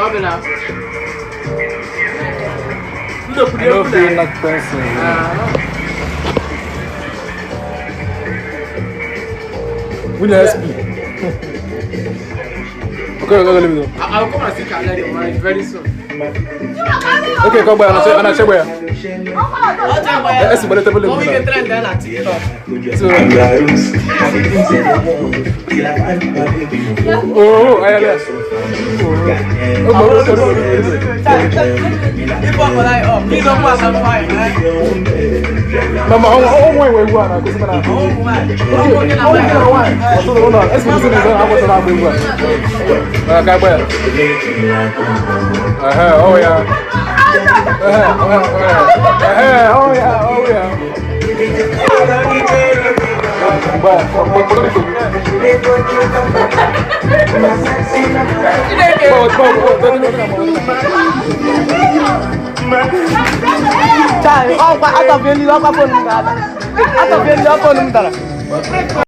Ọ bụ na. I no fit knack person. Nwunye SP. Okay, let me go. I'll come and see Khaled your marriage very soon. Okay, come by. Ana check where. Eh, SP, but table When we now. get trend then at TikTok. So, oh, ay, ay, ay. Oh, oh, oh, oh, Hip hop like oh, please don't pass on fire, man. Mama, oh, wait, wait, wait, wait, wait, Oh my. Okay, oh, wait, wait. Hold on, SP, this is how much I'm going. Okay, wait. Oh yeah. Oh yeah, oh yeah. Bye. Chai, ọkwa atọfe elu ọkwa phone m ga-ada. Atọfe elu ọkwa phone m dara.